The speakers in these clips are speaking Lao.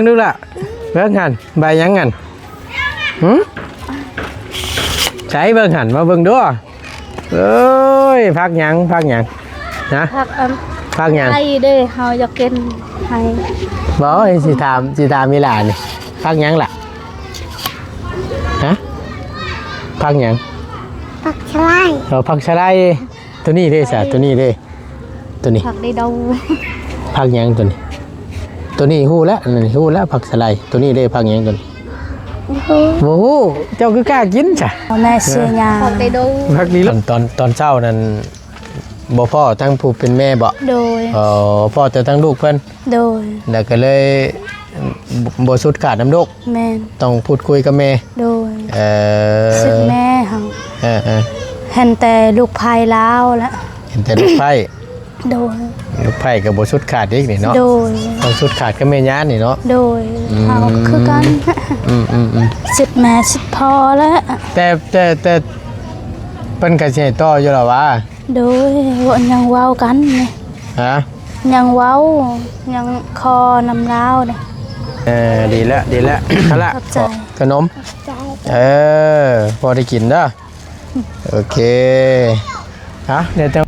ເບິ່ງດູລະ ເບິ່ງຫັ້ນ ໃບຫຍັງຫັ້ນ? ຫື? ໃສເບິ່ງຫັ້ນ ມາເບິ່ງດູ. ເອີຍ ຜັກຫຍັງ ຜັກຫຍັງ? ຮະ? ຜັກ ອັນ ຜັກຫຍັງ? ໄດ້ເດ້ ເຮົາຢາກກິນ ໃຫ້ ບໍ່ ຊິຖາມ ຊິຖາມອີ່ຫຼ້ານີ້ ຜັກຫຍັງລະ? ຮະ? ຜັກຫຍັງ? ຜັກສະໄລ. ເອີ ຜັກສະໄລ. ໂຕນີ້ເດ້ສະ ໂຕນີ້ເດ້ ໂຕນີ້ ຜັກໄດ້ດົງ ຜັກຫຍັງໂຕນີ້? ໂຕນີ້ຮູ້ແລ້ວ ອັນນີ້ຮູ້ແລ້ວ ຜັກສະໄລ. ໂຕນີ້ເດ້ ຜັກຫຍັງໂຕນີ້? ບໍ່ຮູ້ ບໍ່ຮູ້ ເຈົ້າຄືກ້າກິນຊະ? ແມ່ເຊຍາ ຜັກໄດ້ດົງ ຜັກນີ້. ຕອນ ຕອນ ຕອນເຊົ້ານັ້ນ ບໍ່ພໍ້ທັງຜູ້ເປັນແມ່ບໍ? ໂດຍ ອໍ ພໍ້ແຕ່ທັງລູກເພິ່ນ? ໂດຍ ແລ້ວກໍເລີຍບໍ່ ບໍ່ສຸດຂາດນຳລູກ? ແມ່ນ ຕ້ອງພູດຄຸຍກັບແມ່? ໂດຍ ເອີ ສຸດແມ່ເຮົາ ເອີໆ ເຫັນແຕ່ລູກໃພ້ລາວລະ ເຫັນແຕ່ລູກໃພ້? ໂດຍ ລູກໃພ້ກໍບໍ່ສຸດຂາດອີກນີ້ເນາະ? ໂດຍ ຕ້ອງສຸດຂາດກັບແມ່ຍ່ານີ້ເນາະ? ໂດຍ ອືມ ເຮົາຄືກັນ ອືມໆໆ ສຸດແມ່ສຸດພໍ່ລະ ແຕ່ ແຕ່ ແຕ່ເພິ່ນກໍຊິໃຫ້ຕໍ່ຢູ່ລະຫວາ? ໂດຍ ຍັງເວົ້າກັນນີ້ ຮະ? ຍັງເວົ້າ ຍັງຂໍນຳລາວເດ້. ເອີ ດີແລ້ວ ດີແລ້ວ ຫັ້ນລະ ຂອບໃຈ ຂະໜົມ ຂອບໃຈ ເອີ ພໍໄດ້ກິນເດີ ໂອເຄ ຮະ ແລ້ວແຕ່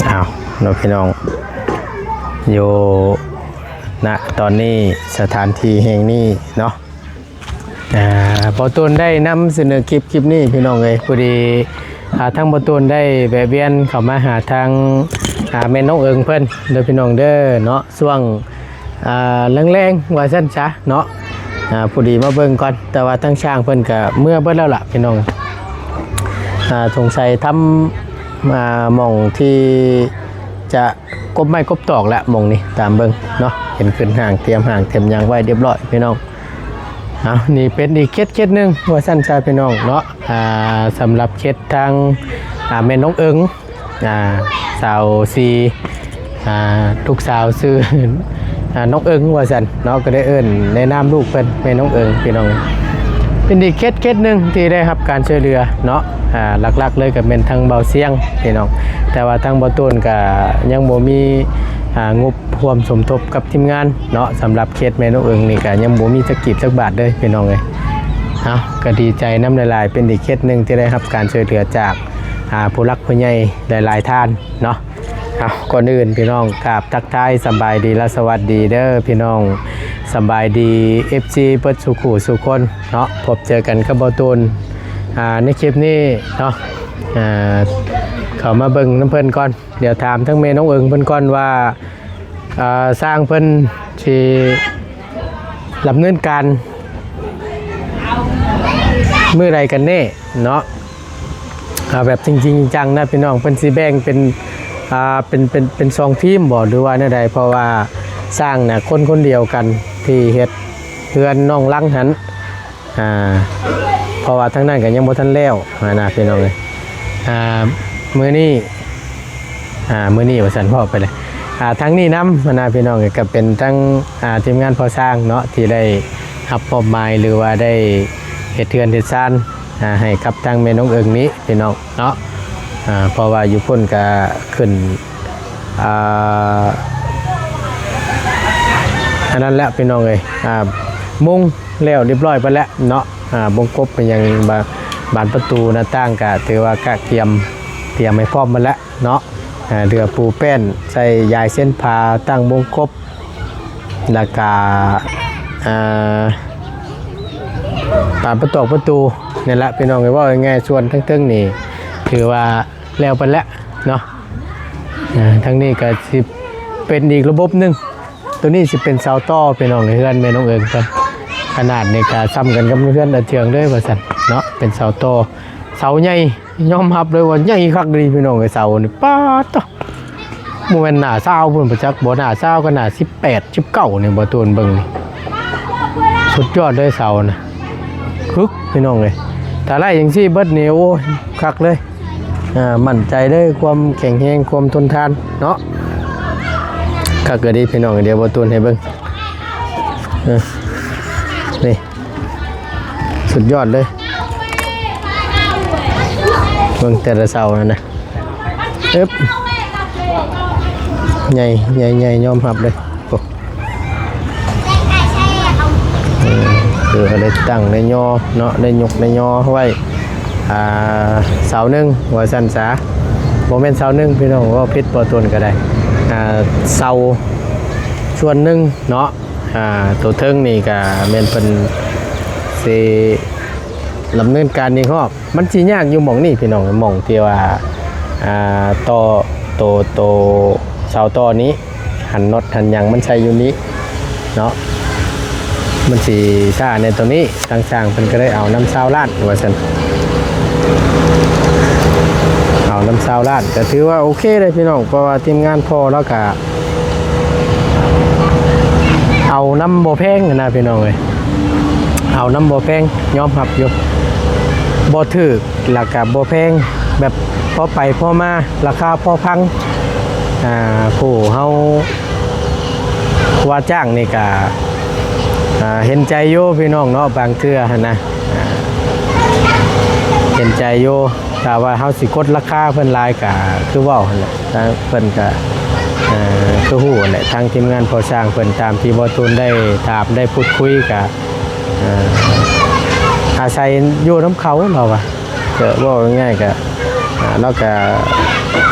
ອ້າວ ເນາະ ພີ່ນ້ອງ ຢູ່ ນະ ຕອນນີ້ ສະຖານທີ່ແຫ່ງນີ້ເນາະ ອ່າ ບໍ່ຕູນໄດ້ນຳສະເໜີຄລິບ ຄລິບນີ້ ພີ່ນ້ອງເອີຍ ພໍດີ ອ່າ ທາງບໍ່ຕູນໄດ້ແວະວຽນເຂົ້າມາຫາທາງ ອ່າ ແມ່ນ້ອງເອີງເພິ່ນເດີ ພີ່ນ້ອງເດີເນາະ ຊ່ວງ ອ່າ ແລງໆ ວ່າຊັ້ນຊະເນາະ ອ່າ ພໍດີມາເບິ່ງກ່ອນ ແຕ່ວ່າທາງຊ່າງເພິ່ນກະເມືອເບິດແລ້ວລະ ພີ່ນ້ອງ ອ່າ ສົງໄສທຳ ອ່າ ໝ່ອງທີ່ຈະ ກົບໄມ້ກົບຕອກແຫຼະໝ່ອງນີ້ ຕາມເບິ່ງເນາະ ເຫັນຂຶ້ນຫ້າງ ຕຽມຫ້າງຕຽມຫຍັງໄວ້ຮຽບຮ້ອຍ ພີ່ນ້ອງ ເອົາ ນີ້ເປັນອີກເຂດ ເຂດໜຶ່ງວ່າຊັ້ນຊະ ພີ່ນ້ອງເນາະ ອ່າ ສຳລັບເຂດທາງ ອ່າ ແມ່ນ້ອງເອີງ ອ່າ ສາວສີ່ ອ່າ ລູກສາວຊື່ ອ່າ ນ້ອງເອີງວ່າຊັ້ນເນາະ ກໍໄດ້ເອີ້ນໃນນາມລູກເພິ່ນ ແມ່ນ້ອງເອີງ ພີ່ນ້ອງ ເປັນອີກເຂດ ເຂດໜຶ່ງທີ່ໄດ້ຮັບການຊ່ວຍເຫຼືອເນາະ ອ່າ ຫຼັກໆເລີຍກໍແມ່ນທາງເບົາຊຽງ ພີ່ນ້ອງ ແຕ່ວ່າທາງບໍ່ຕູນກໍຍັງບໍ່ມີ ອ່າ ງົບຮ່ວມສົມທົບກັບທີມງານເນາະ ສຳລັບເຂດແມ່ນ້ອງເອີງນີ້ກໍຍັງບໍ່ມີຈັກກີບຈັກບາດເລີຍ ພີ່ນ້ອງເອີຍ ເອົາ ກໍດີໃຈນຳຫຼາຍໆ ເປັນອີກເຂດໜຶ່ງທີ່ໄດ້ຮັບການຊ່ວຍເຫຼືອຈາກ ອ່າ ຜູ້ຫຼັກຜູ້ໃຫຍ່ຫຼາຍໆທ່ານເນາະ ເອົາ ກ່ອນອື່ນ ພີ່ນ້ອງ ກາບທັກທາຍສະບາຍດີ ແລະ ສະຫວັດດີເດີ ພີ່ນ້ອງ ສະບາຍດີ ເອັຟຊີ ເບິດສູ່ຄູ່ສູ່ຄົນເນາະ ພົບເຈີກັນກັບເບົາຕູນ ອ່າ ໃນຄລິບນີ້ເນາະ ອ່າ ເຂົ້າມາເບິ່ງນຳເພິ່ນກ່ອນ ດຽວຖາມທາງແມ່ນ້ອງເອີງເພິ່ນກ່ອນວ່າ ອ່າ ຊ່າງເພິ່ນຊິດຳເນີນການມື້ໃດກັນແນ່ເນາະ ເອົາແບບຈິງໆຈັງໆນະ ພີ່ນ້ອງ ເພິ່ນຊິແບ່ງເປັນ ອ່າ ເປັນ ເປັນ ເປັນສອງທີມບໍ ຫຼືວ່າແນວໃດ ເພາະວ່າຊ່າງນະຄົນຄົນດຽວກັນທີ່ເຮັດເຮືອນນ້ອງຫຼັງຫັ້ນ ອ່າ ເພາະວ່າທາງນັ້ນກໍຍັງບໍ່ທັນແລ້ວຫັ້ນນະ ພີ່ນ້ອງເອີຍ ອ່າ ມື້ນີ້ ອ່າ ມື້ນີ້ວ່າຊັ້ນ ເວົ້າໄປເລີຍ ອ່າ ທາງນີ້ນຳຫັ້ນນະ ພີ່ນ້ອງເອີຍ ກໍເປັນທັງ ອ່າ ທີມງານພໍ່ຊ່າງເນາະ ທີ່ໄດ້ຮັບມອບໝາຍ ຫຼືວ່າໄດ້ເຮັດເຮືອນເຮັດຊານ ອ່າ ໃຫ້ກັບທາງແມ່ນ້ອງເອີງນີ້ ພີ່ນ້ອງເນາະ ອ່າ ເພາະວ່າຢູ່ພຸ້ນກໍຂຶ້ນ ອ່າ ອັນນັ້ນແຫຼະ ພີ່ນ້ອງເອີຍ ອ່າ ມຸງແລ້ວຮຽບຮ້ອຍໄປແລ້ວເນາະ ອ່າ ບົງກົບເປັນຫຍັງ ບານ ບານປະຕູໜ້າຕ່າງກະຖືວ່າກະກຽມ ຕຽມໃຫ້ພ້ອມໝົດແລ້ວເນາະ ອ່າ ເຫຼືອປູແປ້ນ ໃສ່ຢາຍເສັ້ນຜ້າ ຕັ້ງບົງກົບ ແລ້ວກະ ອ່າ ບານປະຕອກປະຕູນີ້ແຫຼະ ພີ່ນ້ອງເອີຍ ເວົ້າງ່າຍໆ ສ່ວນເທິງໆນີ້ ຖືວ່າ ແລ້ວໄປແລ້ວເນາະ ເອີ ທາງນີ້ກໍຊິເປັນອີກລະບົບໜຶ່ງ ໂຕນີ້ຊິເປັນເສົາຕໍ່ ພີ່ນ້ອງ ເຮືອນແມ່ນ້ອງເອີງເພິ່ນ ຂະໜາດນີ້ກໍສ່ຳກັນກັບເຮືອນອາເຈືອງເລີຍວ່າຊັ້ນເນາະ ເປັນເສົາຕໍ່ ເສົາໃຫຍ່ ຍອມຮັບເລີຍວ່າໃຫຍ່ຄັກອີ່ຫຼີ ພີ່ນ້ອງເອີຍ ເສົານີ້ ປາດໂທ້ ບໍ່ແມ່ນໜ້າຊາວພຸ້ນບໍ່ຈັກ ບໍ່ໜ້າຊາວກໍໜ້າສິບແປດ ສິບເກົ້ານີ້ ບໍ່ຕູນເບິ່ງນີ້ ສຸດຍອດເລີຍເສົານະ ຄຶກ ພີ່ນ້ອງເອີຍ ຖ້າໄລ່ຈັ່ງຊີ້ເບິດນີ້ ໂອ້ຍ ຄັກເລີຍ ອ່າ ໝັ້ນໃຈເລີຍ ຄວາມແຂງແຮງ ຄວາມທົນທານເນາະ ຄັກກະດີ ພີ່ນ້ອງ ດຽວບໍ່ຕູນໃຫ້ເບິ່ງ ເອີ ນີ້ ສຸດຍອດເລີຍ ເບິ່ງແຕ່ລະເສົາຫັ້ນນະ ອຶບ ໃຫຍ່ ໃຫຍ່ ໃຫຍ່ ຍອມຮັບເລີຍ ໂອ້ ເອີ ຄືໄດ້ຕັ້ງໄດ້ຍໍເນາະ ໄດ້ຍົກໄດ້ຍໍໄວ້ ອ່າ ເສົາໜຶ່ງວ່າຊັ້ນສາ ບໍ່ແມ່ນເສົາໜຶ່ງພີ່ນ້ອງ ເວົ້າຜິດບໍ່ຕົນກໍໄດ້ ອ່າ ເສົາສ່ວນໜຶ່ງເນາະ ອ່າ ໂຕເທິງນີ້ກໍແມ່ນເພິ່ນຊິດຳເນີນການອີກຮອບ ມັນຊິຍາກຢູ່ໝ່ອງນີ້ພີ່ນ້ອງ ໝ່ອງທີ່ວ່າ ອ່າ ຕໍ່ ໂຕ ໂຕເສົາຕໍ່ນີ້ ຫັນນັອດຫັນຫຍັງມັນໃສ່ຢູ່ນີ້ເນາະ ມັນຊິຊ້າໃນໂຕນີ້ ທາງຊ່າງເພິ່ນກໍເລີຍເອົານຳຊາວລ້ານວ່າຊັ້ນ ເອົານຳຊາວລ້ານ ກໍຖືວ່າໂອເຄເດ້ພີ່ນ້ອງ ເພາະວ່າທີມງານພໍ່ລາວກະເອົານຳບໍ່ແພງຫັ້ນນະພີ່ນ້ອງເອີຍ ເອົານຳບໍ່ແພງ ຍອມຮັບຢູ່ ບໍ່ຖືກ ແລ້ວກະບໍ່ແພງ ແບບພໍໄປພໍມາ ລາຄາພໍຟັງ ອ່າ ຜູ້ເຮົາວ່າຈ້າງນີ້ກະ ອ່າ ເຫັນໃຈຢູ່ພີ່ນ້ອງເນາະ ບາງເທື່ອຫັ້ນນະ ອ່າ ເຫັນໃຈຢູ່ ຖ້າວ່າເຮົາຊິກົດລາຄາເພິ່ນຫຼາຍກະຄືເວົ້າຫັ້ນແຫຼະ ທາງເພິ່ນກະ ເອີ ຄືຮູ້ຫັ້ນແຫຼະ ທາງທີມງານພໍ່ຊ່າງເພິ່ນ ຕາມທີ່ບໍ່ຕູນໄດ້ຖາມໄດ້ພູດຄຸຍກະ ອ່າ ອາໄສຢູ່ນຳເຂົາ ລາວວ່າ ກໍເວົ້າງ່າຍໆ ກໍ ອ່າ ລາວກໍ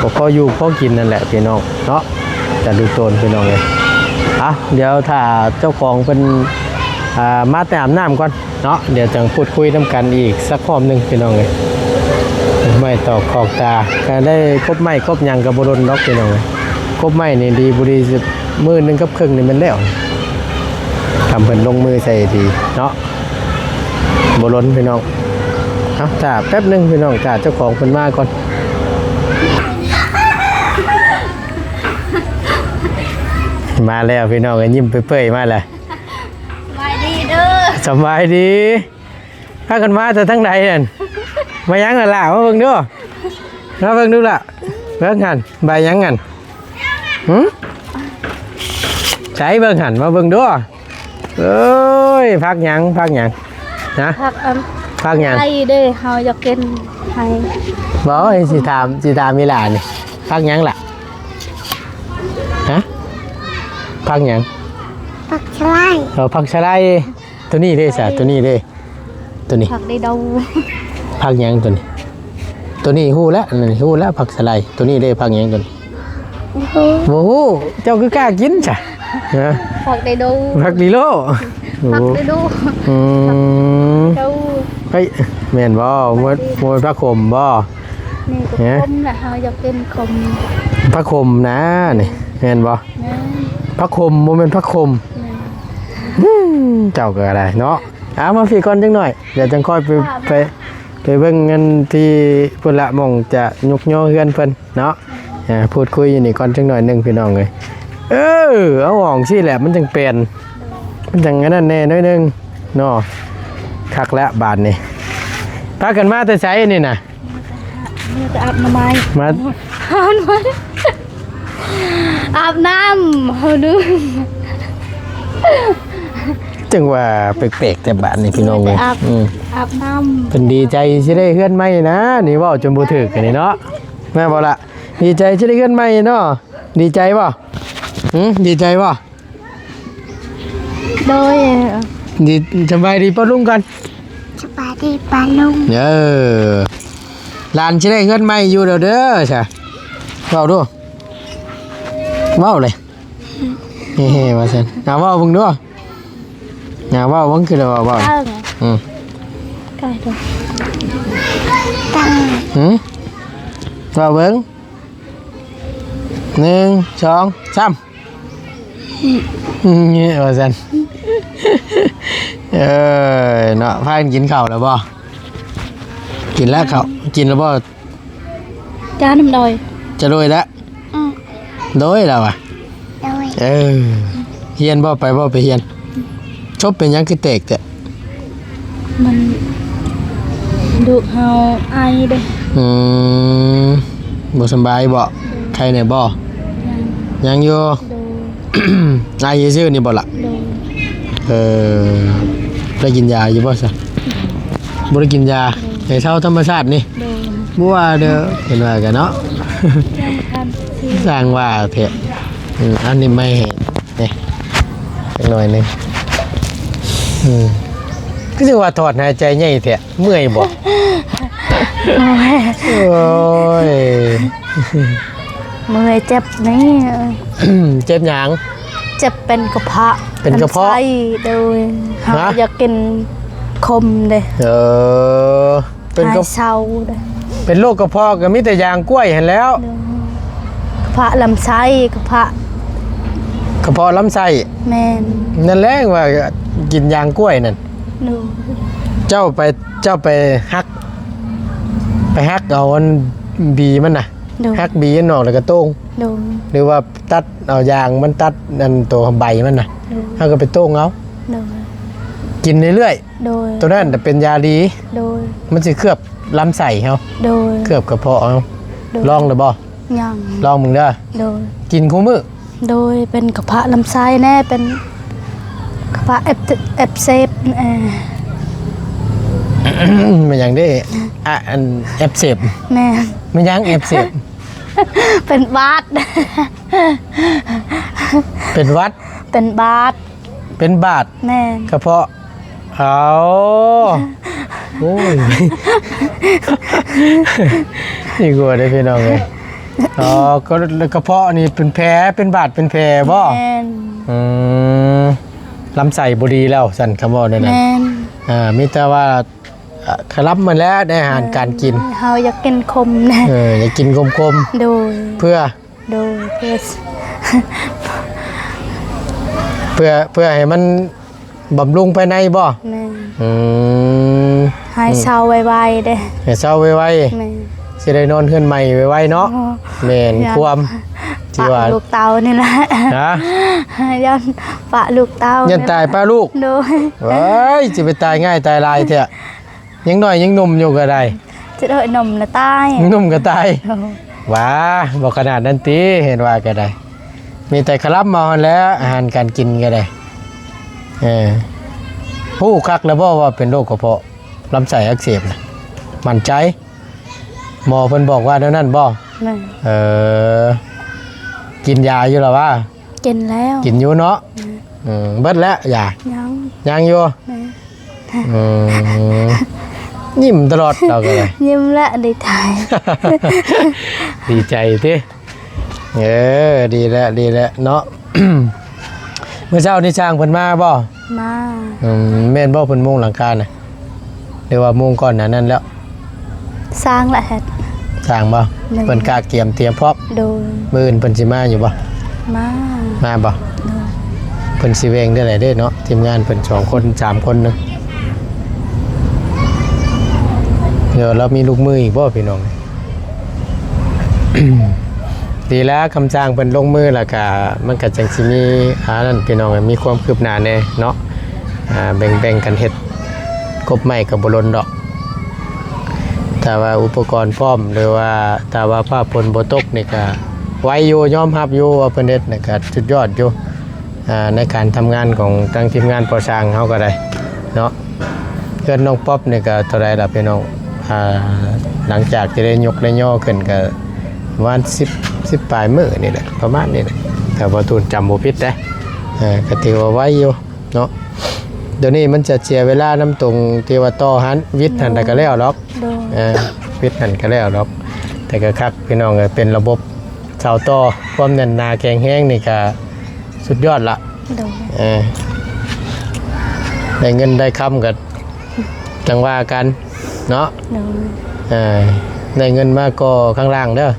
ບໍ່ພໍຢູ່ພໍກິນນັ້ນແຫຼະພີ່ນ້ອງເນາະ ຈະດູໂຕນພີ່ນ້ອງເອີຍ ອ່ະ ດຽວຖ້າເຈົ້າຂອງເພິ່ນ ອ່າ ມາແຕ່ອາບນ້ຳກ່ອນເນາະ ດຽວຈັ່ງພູດຄຸຍນຳກັນອີກສັກຮອບໜຶ່ງພີ່ນ້ອງເອີຍ ໄມ້ຕອກຂອກຕາ ກໍໄດ້ກົບໄມ້ກົບຫຍັງກໍບໍ່ດົນດອກພີ່ນ້ອງເອີຍ ກົບໄມ້ນີ້ດີບໍ່ດີ ມື້ໜຶ່ງກັບເຄິ່ງນີ້ແມ່ນແລ້ວ ທຳເພິ່ນລົງມືໃສ່ດີເນາະ ບໍ່ລົ້ນພີ່ນ້ອງ ເອົາ ຖ້າແປັບໜຶ່ງພີ່ນ້ອງ ຖ້າເຈົ້າຂອງເພິ່ນມາກ່ອນ ມາແລ້ວພີ່ນ້ອງ ຍິ້ມເປີຍໆ ມາແລ້ວ ສະບາຍດີເດີ ສະບາຍດີ ພາກັນມາແຕ່ທາງໃດນັ້ນ ມາຫຍັງລະຫຼ້າ ມາເບິ່ງດູ ມາເບິ່ງດູລະ ເບິ່ງຫັ້ນ ໃບຫຍັງຫັ້ນ ຫື ໃສເບິ່ງຫັ້ນ ມາເບິ່ງດູ ເອີຍ ຜັກຫຍັງ ຜັກຫຍັງ ຮະ ຜັກອັນ ຜັກຫຍັງ ໄດ້ເດ້ ເຮົາຢາກກິນໄຮ່ ບໍ່ ຊິຖາມ ຊິຖາມອີ່ຫຼ້ານີ້ ຜັກຫຍັງລະ ຮະ ຜັກຫຍັງ ຜັກສະໄລ ເອີ ຜັກສະໄລ ໂຕນີ້ເດ້ຊະ ໂຕນີ້ເດ້ ໂຕນີ້ ຜັກໄດໂດ ຜັກຫຍັງໂຕນີ້ ໂຕນີ້ຮູ້ແລ້ວ ອັນນີ້ຮູ້ແລ້ວ ຜັກສະໄລ ໂຕນີ້ເດ້ ຜັກຫຍັງໂຕນີ້ ບໍ່ຮູ້ ບໍ່ຮູ້ ເຈົ້າຄືກ້າກິນຊະ ຮະ ຜັກໄດໂດ ຜັກໄດໂດ ຜັກໄດໂດ ອືມ ເຈົ້າ ເຮີ້ຍ ແມ່ນບໍ່ ບໍ່ ບໍ່ແມ່ນຜັກຂົມບໍ່ ນີ້ກໍ ຮະ ຂົມລະ ເຮົາຢາກກິນຂົມ ຜັກຂົມນະນີ້ ແມ່ນບໍ່ ແມ່ນ ຜັກຂົມ ບໍ່ແມ່ນຜັກຂົມ ແມ່ນ ອືມ ເຈົ້າກໍໄດ້ເນາະ ເອົາມາພີ້ກ່ອນຈັກໜ້ອຍ ດຽວຈັ່ງຄ່ອຍໄປ ໄປ ໄປເບິ່ງອັນທີ່ພຸ້ນລະ ໝ່ອງຈະຍົກຍໍເຮືອນເພິ່ນເນາະ ອ່າ ພູດຄຸຍຢູ່ນີ້ກ່ອນຈັກໜ້ອຍໜຶ່ງພີ່ນ້ອງເອີຍ ເອີ ເອົາອອກຊີ້ແຫຼະ ມັນຈັ່ງແປນ ມັນຈັ່ງອັນນັ້ນແດ່ໜ້ອຍໜຶ່ງເນາະ ຄັກແລ້ວບາດນີ້ ພາກັນມາແຕ່ໃສນີ້ນະ ມາແຕ່ອາບນ້ຳໄມ້ ມາ ອາບນ້ຳ ເຮົາລືມ ຈັ່ງວ່າແປກໆ ແຕ່ບາດນີ້ພີ່ນ້ອງເອີຍ ອືມ ອາບນ້ຳ ເພິ່ນດີໃຈຊິໄດ້ເຮືອນໃໝ່ນະ ນີ້ເວົ້າຈົນບໍ່ຖືກອັນນີ້ເນາະ ແມ່ນບໍ່ລະ ດີໃຈຊິໄດ້ເຮືອນໃໝ່ເນາະ ດີໃຈບໍ່ ຫື ດີໃຈບໍ່? ໂດຍ ດີ ສະບາຍດີປ້າລຸງກ່ອນ ສະບາຍດີປ້າລຸງ ເອີ ຫຼານຊິໄດ້ເຮືອນໃໝ່ຢູ່ແລ້ວເດີ ຊະ ເວົ້າດູ ເວົ້າເລີຍ ເອີ ວ່າຊັ້ນ ເອົາເວົ້າເບິ່ງດູ ເອົາເວົ້າເບິ່ງ ຄືລະເວົ້າ ເວົ້າ ເອີ ອືມ ກາຍໂດ ຫື ເວົ້າເບິ່ງ ໜຶ່ງ ສອງ ສາມ ເອີ ວ່າຊັ້ນ ເອີ ເນາະ ພາກັນກິນເຂົ້າແລ້ວບໍ່? ກິນແລ້ວເຂົ້າ ກິນແລ້ວບໍ່? ຈ້າ ນ້ຳດອຍ ຈະໂດຍແລ້ວ ອືມ ໂດຍແລ້ວຫວາ? ໂດຍ ເອີ ຮຽນບໍ່? ໄປບໍ່? ໄປຮຽນ ສົບເປັນຫຍັງຄືແຕກແທ້? ມັນ ລູກເຮົາໄອເດ້ ອືມ ບໍ່ສຳບາຍບໍ່? ໂດຍ ໄຂ້ແດ່ບໍ່? ຍັງ ຍັງຢູ່ ໂດຍ ໄອຊື່ໆນີ້ບໍ່ລະ? ໂດຍ ເອີ ໄດ້ກິນຢາຢູ່ບໍ່ຊະ? ບໍ່ໄດ້ກິນຢາ ໃຫ້ເຊົາທຳມະຊາດນີ້. ບໍ່ວ່າເດີ ເຫັນວ່າກັນເນາະ. ຊ່າງວ່າແທ້. ອືມ ອັນນີ້ໄມ້ແຫ້ງນີ້ ຈັກໜ້ອຍໜຶ່ງ. ອືມ ຄືຊິວ່າຖອນຫາຍໃຈໃຫຍ່ແທ້. ເມື່ອຍບໍ່? ໂອ້ຍ ເມື່ອຍ ເຈັບນີ້. ເຈັບຫຍັງ? ເຈັບເປັນກະເພາະ. ເປັນກະເພາະ? ໂດຍ. ເຮົາຢາກກິນຂົມເດ້. ເອີ ເປັນກະເພາະ ເປັນໂລກກະເພາະກໍມີແຕ່ຢາງກ້ວຍຫັ້ນແລ້ວ. ກະເພາະລຳໄສ້ ກະເພາະ ກະເພາະລຳໄສ້. ແມ່ນ. ນັ້ນແຫຼະວ່າກິນຢາງກ້ວຍນັ້ນ. ໂດຍ. ເຈົ້າໄປ ເຈົ້າໄປຫັກ ໄປຫັກເອົາອັນບີມັນນະ. ໂດຍ. ຫັກບີມັນອອກແລ້ວກໍໂຕ່ງ. ໂດຍ. ຫຼືວ່າຕັດເອົາຢາງມັນ ຕັດອັນໂຕໃບມັນນະ. ໂດຍ. ເຮົາກໍໄປໂຕ່ງເອົາ. ໂດຍ. ກິນເລື້ອຍໆ. ໂດຍ. ໂຕນັ້ນນະເປັນຢາດີ. ໂດຍ. ມັນຊິເຄືອບລຳໄສ້ເຮົາ. ໂດຍ. ເຄືອບກະເພາະເຮົາ. ໂດຍ. ລອງແລ້ວບໍ່? ຍັງ. ລອງເບິ່ງເດີ. ໂດຍ. ກິນຄູ່ມື້. ໂດຍ. ເປັນກະເພາະລຳໄສ້ແດ່ ເປັນກະເພາະອັກ ອັກເສບແດ່. ແມ່ນຫຍັງເດ້? ອະ ອັນອັກເສບ. ແມ່ນ. ແມ່ນຫຍັງອັກເສບ? ເປັນຫວັດ. ເປັນຫວັດ? ເປັນບາດ. ເປັນບາດ. ແມ່ນ. ກະເພາະ. ເອົາ ໂອ້ຍ ອີກວ່າເດ້ພີ່ນ້ອງເອີຍ. ອໍ ກະ ກະເພາະນີ້ເປັນແຜ ເປັນບາດເປັນແຜບໍ່? ແມ່ນ. ອືມ ລຳໄສ້ບໍ່ດີແລ້ວຊັ້ນ ຄຳເວົ້າແນວນັ້ນ. ແມ່ນ. ອ່າ ມີແຕ່ວ່າ ອ່າ ຄະລຳມັນແຫຼະ ໃນອາຫານການກິນ. ເຮົາຢາກກິນຂົມນະ. ເອີ ຢາກກິນຂົມໆ. ໂດຍ. ເພື່ອ ໂດຍ ເພື່ອ ເພື່ອ ເພື່ອໃຫ້ມັນບຳລຸງພາຍໃນບໍ່? ແມ່ນ. ອືມ ໃຫ້ເຊົາໄວໆເດ້. ໃຫ້ເຊົາໄວໆ. ແມ່ນ. ຊິໄດ້ນອນເຮືອນໃໝ່ໄວໆເນາະ. ໂອ້ ແມ່ນ. ຄວາມທີ່ວ່າ ປະລູກເຕົ້ານີ້ແຫຼະ. ຮະ? ຢ້ານປະລູກເຕົ້າ. ຢ້ານຕາຍປະລູກ? ໂດຍ. ເອີຍ ຊິໄປຕາຍງ່າຍຕາຍຫຼາຍແທ້. ຍັງນ້ອຍຍັງໜຸ່ມຢູ່ກໍໄດ້. ຈະໂດຍ ໜຸ່ມລະຕາຍ. ໜຸ່ມກໍຕາຍ. ໂອ້ ຫວາ ບໍ່ຂະໜາດນັ້ນຕິ ເຫັນວ່າກໍໄດ້. ມີແຕ່ຄະລຳເອົາຫັ້ນແຫຼະ ອາຫານການກິນກໍໄດ້. ເອີ ຮູ້ຄັກແລ້ວບໍ່ວ່າເປັນໂລກກະເພາະລຳໄສ້ອັກເສບນະ? ໝັ້ນໃຈ? ໝໍເພິ່ນບອກວ່າແນວນັ້ນບໍ່? ແມ່ນ. ເອີ ກິນຢາຢູ່ລະຫວາ? ກິນແລ້ວ. ກິນຢູ່ເນາະ? ແມ່ນ. ອືມ ເບິດແລ້ວຢາ? ຍັງ. ຍັງຢູ່? ແມ່ນ. ອືມ ຍິ້ມຕະຫຼອດລາວກໍໄດ້. ຍິ້ມແລ້ວ ດີໃຈ. ດີໃຈຕິ? ເອີ ດີແລ້ວ ດີແລ້ວເນາະ. ມື້ເຊົ້ານີ້ຊ່າງເພິ່ນມາບໍ່? ມາ. ອືມ ແມ່ນບໍ່ເພິ່ນມຸງຫຼັງຄານະ ຫຼືວ່າມຸງກ່ອນໜ້ານັ້ນແລ້ວ? ສ້າງລະເຮັດ. ສ້າງບໍ່? ໂດຍ. ເພິ່ນກະກຽມຕຽມພ້ອມ. ໂດຍ. ມື້ອື່ນເພິ່ນຊິມາຢູ່ບໍ່? ມາ. ມາບໍ່? ໂດຍ. ເພິ່ນຊິແບ່ງໄດ້ຫຼາຍເດ້ເນາະ ທີມງານເພິ່ນສອງຄົນສາມຄົນໜຶ່ງ. ດຽວລາວມີລູກມືອີກບໍ່ພີ່ນ້ອງ? ດີແລ້ວ ຄຳສ້າງເພິ່ນລົງມືແລ້ວກະ ມັນກະຈັ່ງຊິມີ ອັນນັ້ນພີ່ນ້ອງ ມີຄວາມຄືບໜ້າແດ່ເນາະ. ອ່າ ແບ່ງໆກັນເຮັດ ກົບໄມ້ກໍບໍ່ຫຼົ່ນດອກ. ຖ້າວ່າອຸປະກອນພ້ອມ ຫຼືວ່າຖ້າວ່າຟ້າຝົນບໍ່ຕົກນີ້ກະໄວຢູ່ ຍອມຮັບຢູ່ວ່າເພິ່ນເຮັດນີ້ກະສຸດຍອດຢູ່. ອ່າ ໃນການທຳງານຂອງທາງທີມງານກໍ່ສ້າງເຮົາກໍໄດ້ເນາະ. ເຮືອນນ້ອງປັອບນີ້ກໍເທົ່າໃດລະພີ່ນ້ອງ? ອ່າ ຫຼັງຈາກທີ່ໄດ້ຍົກໄດ້ຍໍຂຶ້ນກໍປະມານສິບ ສິບປາຍມື້ນີ້ແຫຼະ ປະມານນີ້ແຫຼະ ຖ້າບໍ່ຕູນຈຳບໍ່ຜິດເດ້. ເອີ ກໍຖືວ່າໄວຢູ່ເນາະ. ດຽວນີ້ມັນຈະເສຍເວລານຳຕົງທີ່ວ່າຕໍ່ຫັ້ນ ວິດຫັ້ນ ໂດຍ ແລ້ວກໍແລ້ວດອກ. ໂດຍ. ເອີ ວິດຫັ້ນກໍແລ້ວດອກ. ແຕ່ກໍຄັກພີ່ນ້ອງເອີຍ ເປັນລະບົບ ເສົາຕໍ່ ຄວາມແໜ້ນໜາແຂງແຮງນີ້ກະສຸດຍອດລະ. ໂດຍ. ເອີ ໄດ້ເງິນໄດ້ຄຳກະຈັ່ງວ່າກັນເນາະ. ໂດຍ. ເອີ ໄດ້ເງິນມາກໍຂ້າງລ່າງເດີ. ໂດຍ.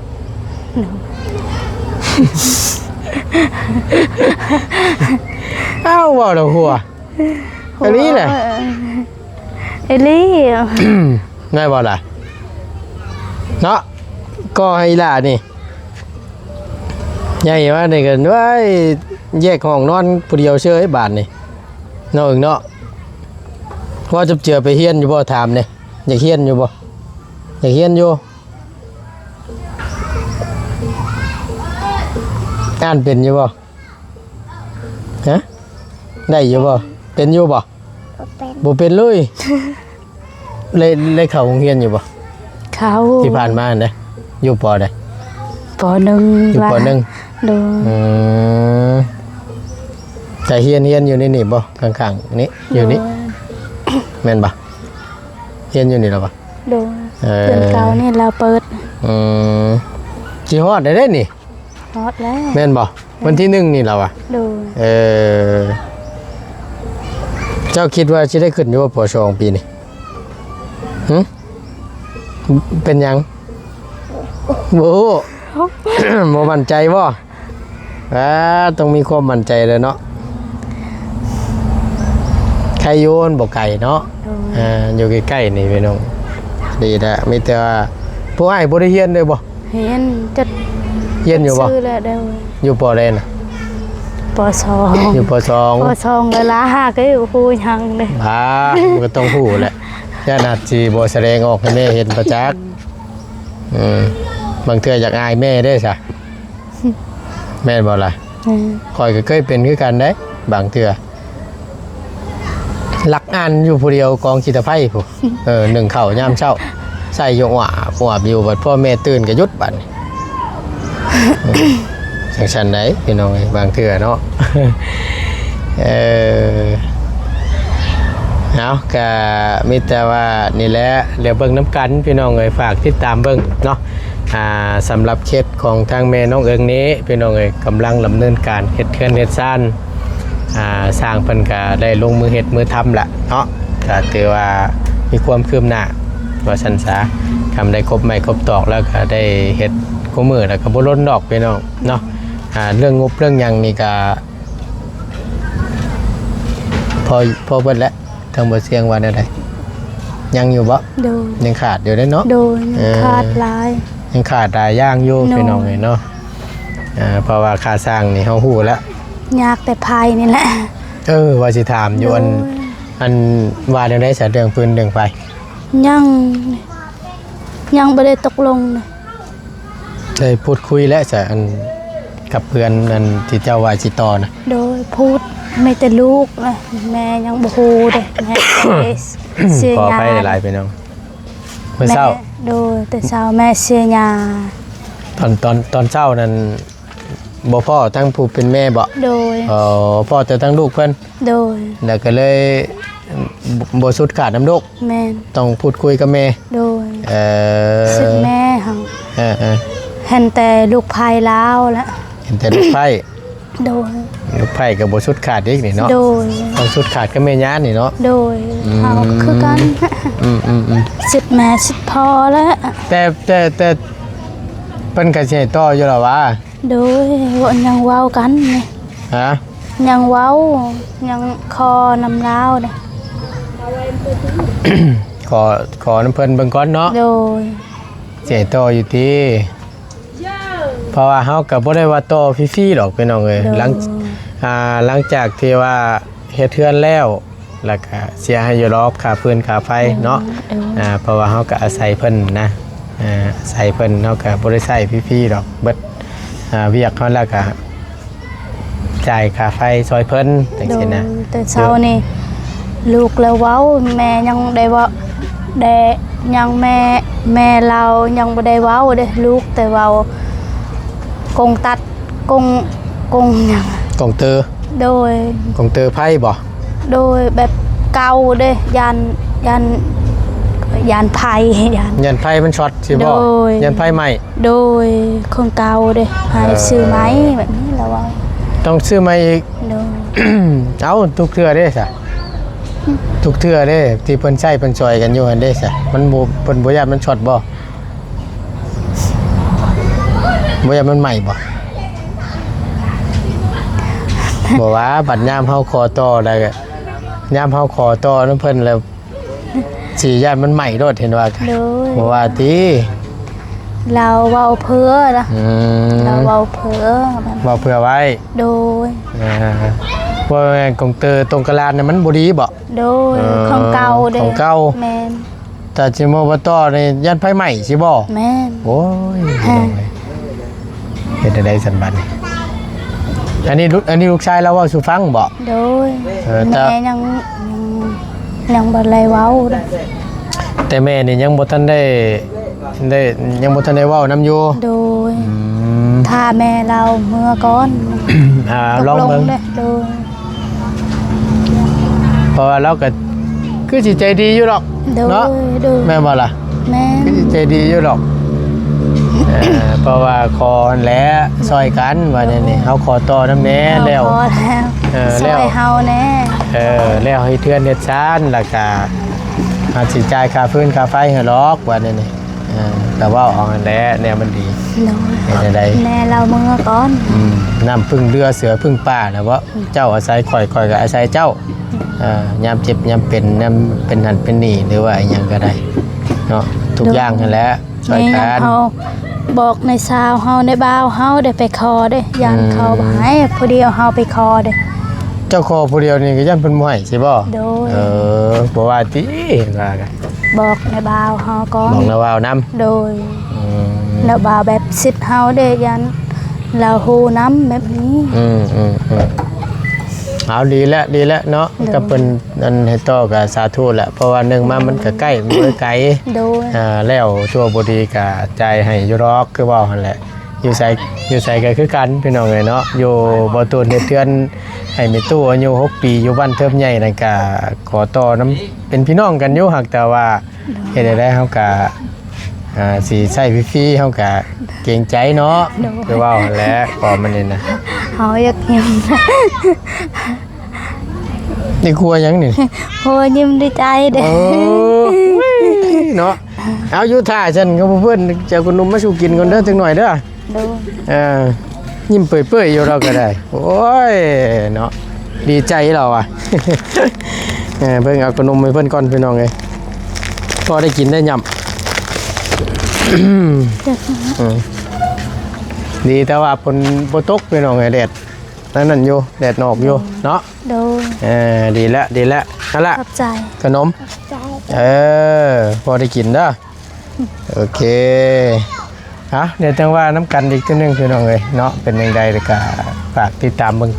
ອ້າວ ເວົ້າແລ້ວຫົວ. ອີ່ຫຼີແຫຼະ. ເອີ ອີ່ຫຼີ. ໄດ້ບໍ່ລະ? ເນາະ ກໍໃຫ້ອີ່ຫຼ້ານີ້ ໃຫຍ່ມານີ້ກໍ ໂອ້ຍ ແຍກຫ້ອງນອນຜູ້ດຽວເຊີຍບາດນີ້ ນ້ອງເນາະ. ວ່າຈະເຈືອໄປຮຽນຢູ່ບໍ່? ຖາມແດ່ ຢາກຮຽນຢູ່ບໍ່? ຢາກຮຽນຢູ່. ອ່ານເປັນຢູ່ບໍ່? ຮະ? ໄດ້ຢູ່ບໍ່? ປັນຢູ່ບໍ່? ບໍ່ເປັນ ບໍ່ເປັນເລີຍ. ໄດ້ ໄດ້ເຂົ້າໂຮງຮຽນຢູ່ບໍ່? ເຂົ້າ ທີ່ຜ່ານມາຫັ້ນເດ້ ຢູ່ ປໍ ໃດ? ປໍ ໜຶ່ງ ຢູ່ ປໍ ໜຶ່ງ. ໂດຍ. ອືມ ແຕ່ຮຽນ ຮຽນຢູ່ໃນນີ້ບໍ່? ຂ້າງໆນີ້ ຢູ່ນີ້ ໂດຍ ແມ່ນບໍ່? ຮຽນຢູ່ນີ້ລະບໍ່? ໂດຍ. ເອີ ເດືອນເກົ້ານີ້ລາວເປີດ. ອືມ ຊິຮອດແລ້ວເດ້ນີ້. ຮອດແລ້ວ ແມ່ນບໍ່? ວັນທີໜຶ່ງນີ້ລະວະ. ໂດຍ. ເອີ ເຈົ້າຄິດວ່າຊິໄດ້ຂຶ້ນຢູ່ບໍ່ ປໍສອງ ປີນີ້? ຫຶ? ເປັນຫຍັງ? ບໍ່ຮູ້ ບໍ່ໝັ້ນໃຈບໍ່? ອ່າ ຕ້ອງມີຄວາມໝັ້ນໃຈແຫຼະເນາະ. ໄຄຢູ່ ມັນບໍ່ໄກເນາະ. ໂດຍ. ອ່າ ຢູ່ໃກ້ໆນີ້ພີ່ນ້ອງ ດີແລ້ວ. ມີແຕ່ວ່າຜູ້ອ້າຍບໍ່ໄດ້ຮຽນເລີຍບໍ່? ຮຽນ ຈົດ ຮຽນຢູ່ບໍ່? ຊື່ແລ້ວ. ໂດຍ. ຢູ່ ປໍ ໃດນະ? ປໍສອງ. ຢູ່ ປໍສອງ. ປໍສອງ ກໍລາຫາກ ກໍບໍ່ຮູ້ຫຍັງເດ້. ອ່າ ມັນກໍຕ້ອງຮູ້ແຫຼະ ຢ້ານອາດຊິບໍ່ສະແດງອອກໃຫ້ແມ່ເຫັນປະຈັກ. ອືມ ບາງເທື່ອຢາກອາຍແມ່ເດ້ຊະ. ແມ່ນບໍ່ລະ? ອືມ ຂ້ອຍກໍເຄີຍເປັນຄືກັນເດ້ ບາງເທື່ອ ລັກອ່ານຢູ່ຜູ້ດຽວກອງຂີ້ຕະໄພພຸ້ນ. ເອີ ໜຶ້ງເຂົ້າຍາມເຊົ້າ ໃສ່ຢູ່ອວບໆຢູ່ ບັດພໍ່ແມ່ຕື່ນກໍຢຸດບັດນີ້. ອືມ ຈັ່ງຊັ້ນໃດ໋ພີ່ນ້ອງເອີຍ ບາງເທື່ອເນາະ. ເອີ ເອົາ ກະມີແຕ່ວ່ານີ້ແຫຼະ ດຽວເບິ່ງນຳກັນພີ່ນ້ອງເອີຍ ຝາກຕິດຕາມເບິ່ງເນາະ. ອ່າ ສຳລັບເຂດຂອງທາງແມ່ນ້ອງເອິງນີ້ພີ່ນ້ອງເອີຍ ກຳລັງດຳເນີນການເຮັດເຮືອນເຮັດຊານ. ອ່າ ຊ່າງເພິ່ນກະໄດ້ລົງມືເຮັດມືທຳລະເນາະ ກະຖືວ່າມີຄວາມຄືບໜ້າວ່າຊັ້ນຊະ. ກຳໄດ້ຄົບໄມ້ຄົບຕອກແລ້ວ ກະໄດ້ເຮັດຄູ່ມື້ ແລ້ວກະບໍ່ດົນດອກພີ່ນ້ອງເນາະ. ອ່າ ເລື່ອງງົບເລື່ອງຫຍັງນີ້ກະ ພໍ ພໍເບິດແລ້ວ. ທາງບໍ່ສຽງວ່າແນວໃດ? ຍັງຢູ່ບໍ່? ໂດຍ. ຍັງຂາດຢູ່ເດ້ເນາະ? ໂດຍ ຍັງຂາດຫຼາຍ ເອີ ຍັງຂາດຫຼາຍຢ່າງຢູ່ ໂດຍ ພີ່ນ້ອງເອີຍເນາະ. ອ່າ ເພາະວ່າຄ່າຊ່າງນີ້ເຮົາຮູ້ແລ້ວ ຍາກແຕ່ໄຟນີ້ແຫຼະ. ເອີ ວ່າຊິຖາມຢູ່ ໂດຍ ອັນ ອັນວ່າແນວໃດຊະ ເລື່ອງຟືນເລື່ອງໄຟ? ຍັງ ຍັງບໍ່ໄດ້ຕົກລົງເລີຍ. ໄດ້ພູດຄຸຍແລ້ວຊະ ອັນ ກັບເພື່ອນ ອັນທີ່ເຈົ້າວ່າຊິຕໍ່ນະ? ໂດຍ ພູດ ມີແຕ່ລູກນະ ແມ່ຍັງບໍ່ຮູ້ເດ້ ແມ່ເສຍ ຂໍອະໄພ ຍາ ຫຼາຍໆ ພີ່ນ້ອງ. ມື້ເຊົ້າ ແມ່ ໂດຍ ແຕ່ເຊົ້າແມ່ເສຍຍາ. ຕອນ ຕອນ ຕອນເຊົ້ານັ້ນ ບໍ່ພໍ້ທັງຜູ້ເປັນແມ່ບໍ? ໂດຍ. ອໍ ພໍ້ແຕ່ທັງລູກເພິ່ນ? ໂດຍ. ແລ້ວກໍເລີຍບໍ່ ບໍ່ສຸດຂາດນຳລູກ? ແມ່ນ. ຕ້ອງພູດຄຸຍກັບແມ່? ໂດຍ. ເອີ ສຸດແມ່ຫັ້ນ. ເອີໆ ເຫັນແຕ່ລູກໃພ້ລາວລະ. ເຫັນແຕ່ລູກໃພ້? ໂດຍ. ລູກໃພ້ກໍບໍ່ສຸດຂາດອີກນີ້ເນາະ? ໂດຍ. ຕ້ອງສຸດຂາດກັບແມ່ຍ່ານີ້ເນາະ? ໂດຍ. ອືມ ເຮົາຄືກັນ. ອືມໆໆ ສຸດແມ່ສຸດພໍ່ລະ. ແຕ່ ແຕ່ ແຕ່ເພິ່ນກໍຊິໃຫ້ຕໍ່ຢູ່ລະຫວາ? ໂດຍ ເວົ້າ ຍັງເວົ້າກັນນີ້. ຮະ? ຍັງເວົ້າ ຍັງຂໍນຳລາວເດ້. ຂໍ ຂໍນຳເພິ່ນເບິ່ງກ່ອນເນາະ. ໂດຍ. ຊິໃຫ້ຕໍ່ຢູ່ຕິ? ເພາະວ່າເຮົາກໍບໍ່ໄດ້ວ່າຕໍ່ຟຣີໆດອກ ພີ່ນ້ອງເອີຍ. ໂດຍ. ຫຼັງ ອ່າ ຫຼັງຈາກທີ່ວ່າເຮັດເຮືອນແລ້ວ ແລ້ວກະເສຍໃຫ້ຢູ່ດອກຄ່າຟືນຄ່າໄຟເນາະ. ໂດຍ ໂດຍ. ອ່າ ເພາະວ່າເຮົາກະອາໄສເພິ່ນນະ ອ່າ ອາໄສເພິ່ນ ເຮົາກະບໍ່ໄດ້ໃຊ້ຟຣີໆດອກ ເບິດ ອ່າ ວຽກເຮົາແລ້ວກະຈ່າຍຄ່າໄຟຊ່ອຍເພິ່ນ ຈັ່ງຊີ້ນະ. ໂດຍ. ແຕ່ເຊົ້ານີ້ ໂດຍ ລູກລາວເວົ້າ ແມ່ຍັງໄດ້ເວົ້າ ແຕ່ຍັງແມ່ ແມ່ລາວຍັງບໍ່ໄດ້ເວົ້າເດ້ ລູກແຕ່ເວົ້າ ກົງຕັດ ກົງ ກົງຫຍັງ ກົງເຕີ. ໂດຍ. ກົງເຕີໄຟບໍ? ໂດຍ. ແບບເກົ່າເດ້ ຢ້ານ ຢ້ານ ຢ້ານໄຟ ຢ້ານ ຢ້ານໄຟມັນຊັອດຊີ້ບໍ? ໂດຍ. ຢ້ານໄຟໄໝ້? ໂດຍ. ຂອງເກົ່າເດ້ ໃຫ້ຊື້ໃໝ່ ເອີ ແບບນີ້ລະເວົ້າ. ຕ້ອງຊື້ໃໝ່ອີກ? ໂດຍ. ເອົ້າ ທຸກເທື່ອເດ້ຊະ ທຸກເທື່ອເດ້ ທີ່ເພິ່ນໃຊ້ເພິ່ນຊ່ອຍກັນຢູ່ຫັ້ນເດ້ຊະ ມັນບໍ່ ເພິ່ນບໍ່ຢ້ານມັນຊັອດບໍ? ບໍ່ຢ້ານມັນໄໝ້ບໍ? ບໍ່ວ່າ ບັດຍາມເຮົາຂໍຕໍ່ແລ້ວ ຍາມເຮົາຂໍຕໍ່ນຳເພິ່ນແລ້ວ ຊິຢ້ານມັນໄໝ້ໂລດ ເຫັນວ່າ. ໂດຍ. ບໍ່ວ່າຕິ? ລາວເວົ້າເຜີລະ. ອືມ. ລາວເວົ້າເຜີ. ເວົ້າເຜື່ອໄວ້. ໂດຍ. ອ່າ ວ່າແມ່ນກົງເຕີຕົງກະລານນະ ມັນບໍ່ດີບໍ? ໂດຍ. ເອີ ຂອງເກົ່າເດ້. ຂອງເກົ່າ. ແມ່ນ. ຖ້າຊິມາບໍ່ຕໍ່ນີ້ ຢ້ານໄຟໄໝ້ຊິບໍ? ແມ່ນ. ໂອ້ຍ ແຮງ ເຮັດແນວໃດຊັ້ນບັດນີ້? ອັນນີ້ລູກ ອັນນີ້ລູກຊາຍລາວເວົ້າສູ່ຟັງບໍ? ໂດຍ ເອີ ແຕ່ ແມ່ຍັງ ຍັງ ຍັງບໍ່ໄດ້ເວົ້າເດ້. ແຕ່ແມ່ນີ້ຍັງບໍ່ທັນໄດ້ ໄດ້ ຍັງບໍ່ທັນໄດ້ເວົ້ານຳຢູ່? ໂດຍ ອືມ ຖ້າແມ່ລາວເມືອກ່ອນ ອ່າ ຕກລົງ ລອງເບິ່ງ ເດ້. ໂດຍ ເພາະວ່າລາວກໍຄືຊິໃຈດີຢູ່ດອກ ໂດຍ ເນາະ ໂດຍ ແມ່ນບໍ່ລະ? ແມ່ນ ຄືຊິໃຈດີຢູ່ດອກ ເອີ ເພາະວ່າຂໍຫັ້ນແຫຼະ ຊ່ອຍກັນວ່າແນວນີ້ ເຮົາຂໍຕໍ່ນຳແດ່ ແລ້ວ ຂໍແລ້ວ ເອີ ແລ້ວ ຊ່ອຍເຮົາແດ່ ເອີ ແລ້ວເຮັດເຮືອນເຮັດຊານ ແລ້ວກະອາດຊິຈ່າຍຄ່າຟືນຄ່າໄຟໃຫ້ດອກວ່າແນວນີ້ ເອີ ກະເວົ້າເອົາຫັ້ນແຫຼະ ແນວມັນດີ ໂດຍ ເຮັດແນວໃດ ແມ່ລາວເມືອກ່ອນ ອືມ ນ້ຳເພິ່ງເຮືອເສືອເພິ່ງປ່ານະບໍ? ເຈົ້າອາໄສຂ້ອຍ ຂ້ອຍກໍອາໄສເຈົ້າ ເອີ ຍາມເຈັບຍາມເປັນ ຍາມເປັນຫັ້ນເປັນນີ້ ຫຼືວ່າອີ່ຫຍັງກໍໄດ້ເນາະ ທຸກຢ່າງຫັ້ນແຫຼະ ຊ່ອຍກັນ ເຮົາບອກນາຍສາວເຮົາ ນາຍບ່າວເຮົາໄດ້ໄປຂໍເດ້ ຢ້ານເຂົາບໍ່ໃຫ້ ຜູ້ດຽວເຮົາໄປຂໍເດ້. ເຈົ້າຂໍຜູ້ດຽວນີ້ກໍຢ້ານເພິ່ນບໍ່ໃຫ້ຊິບໍ? ໂດຍ ເອີ ບໍ່ວ່າຕິ ເຫັນວ່າ ບອກນາຍບ່າວເຮົາກ່ອນ ບອກນາຍບ່າວນຳ ໂດຍ ອືມ ນາຍບ່າວແບບສິດເຮົາເດ້ ຢ້ານລາວຮູ້ນຳແບບນີ້ ອືມໆໆ ເອົາ ດີແລ້ວ ດີແລ້ວເນາະ ໂດຍ ກັບເພິ່ນ ອັນໃຫ້ຕໍ່ກໍສາທຸແຫຼະ ເພາະວ່າໜຶ່ງມາມັນກໍໃກ້ ມັນບໍ່ໄດ້ໄກ ໂດຍ ອ່າ ແລ້ວຊົ່ວບໍ່ດີກໍຈ່າຍໃຫ້ຢູ່ດອກ ຄືເວົ້າຫັ້ນແຫຼະ ຢູ່ໃສ ຢູ່ໃສກໍຄືກັນ ພີ່ນ້ອງເອີຍເນາະ ຢູ່ບໍ່ຕູນເຮັດເຮືອນໃຫ້ແມ່ຕູ້ອາຍຸຫົກປີ ຢູ່ບ້ານເທີບໃຫຍ່ນັ້ນກໍຂໍຕໍ່ນຳ ເປັນພີ່ນ້ອງກັນຢູ່ ຫາກແຕ່ວ່າ ໂດຍ ເຮັດໃດໆ ເຮົາກະ ອ່າ ຊິໃຊ້ຟຣີໆ ເຮົາກະເກງໃຈເນາະ ໂດຍ ຄືເວົ້າຫັ້ນແຫຼະ ກໍມັນນີ້ນະ ເຮົາຢາກຍິ້ມ ນີ້ຄົວຫຍັງນີ້? ຄົວຍິ້ມດີໃຈເດ້ ໂອ້ຍ ເນາະ ເອົາ ຢູ່ຖ້າຊັ້ນ ກໍເພິ່ນຈະເອົາຂະໜົມມາສູ່ກິນກ່ອນເດີ ຈັກໜ້ອຍເດີ. ໂດຍ ເອີ ຍິ້ມເປີຍໆຢູ່ລາວກໍໄດ້ ໂອ້ຍ ເນາະ ດີໃຈລາວອະ ເອີ ເບິ່ງເອົາຂະໜົມໃຫ້ເພິ່ນກ່ອນ ພີ່ນ້ອງເອີຍ ພໍໄດ້ກິນໄດ້ຫຍ້ຳ ເອີ ດີແຕ່ວ່າຝົນບໍ່ຕົກ ພີ່ນ້ອງເອີຍ ແດດນັ້ນນັ້ນຢູ່ ແດດນອກຢູ່ເນາະ ໂດຍ ເອີ ດີແລ້ວ ດີແລ້ວ ຫັ້ນລະ ຂອບໃຈ ຂະໜົມ ຂອບໃຈ ເອີ ພໍໄດ້ກິນເດີ. ໂອເຄ ເອົາ ດຽວຈັ່ງວ່ານຳກັນອີກເທື່ອໜຶ່ງ ພີ່ນ້ອງເອີຍເນາະ ເປັນຈັ່ງໃດ ແລ້ວກະຝາກຕິດຕາມເບິ່ງ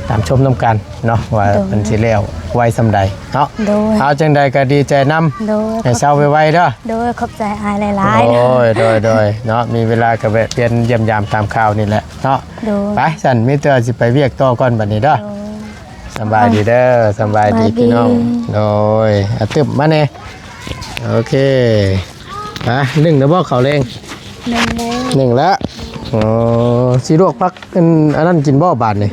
ຕາມຊົມນຳກັນເນາະ ວ່າ ໂດຍ ເພິ່ນຊິແລ້ວໄວສ່ຳໃດເນາະ ໂດຍ ເອົາ ຈັ່ງໃດກໍດີໃຈນຳ ໂດຍ ໃຫ້ເຊົາໄວໆເດີ ໂດຍ ຂອບໃຈອ້າຍຫຼາຍໆ ໂດຍ ໂດຍ ໂດຍ ເນາະ ມີເວລາກໍແວະປ່ຽນຢ້ຽມຢາມຕາມຂ່າວນີ້ແຫຼະເນາະ ໂດຍ ໄປຊັ້ນ ມີແຕ່ຊິໄປວຽກຕໍ່ກ່ອນບັດນີ້ເດີ ໂດຍ ສະບາຍດີເດີ ສະບາຍດີ ສະບາຍດີ ພີ່ນ້ອງ ໂດຍ ອາ ຕຶບມາແດ່ ໂອເຄ ໄປ ໜຶ້ງແລ້ວບໍ່ເຂົ້າແລງ? ໜຶ້ງແລ້ວ ໜຶ້ງແລ້ວ ອໍ ຊິລວກຜັກອັນ ອັນນັ້ນກິນບໍ່ບາດນີ້?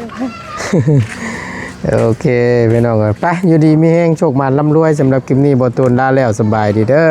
ໂອເຄ ພີ່ນ້ອງເອີຍ ໄປ ຢູ່ດີມີແຮງ ໂຊກໝານລ່ຳລວຍ ສຳລັບຄລິບນີ້ ບໍ່ຕູນລາແລ້ວ ສະບາຍດີເດີ.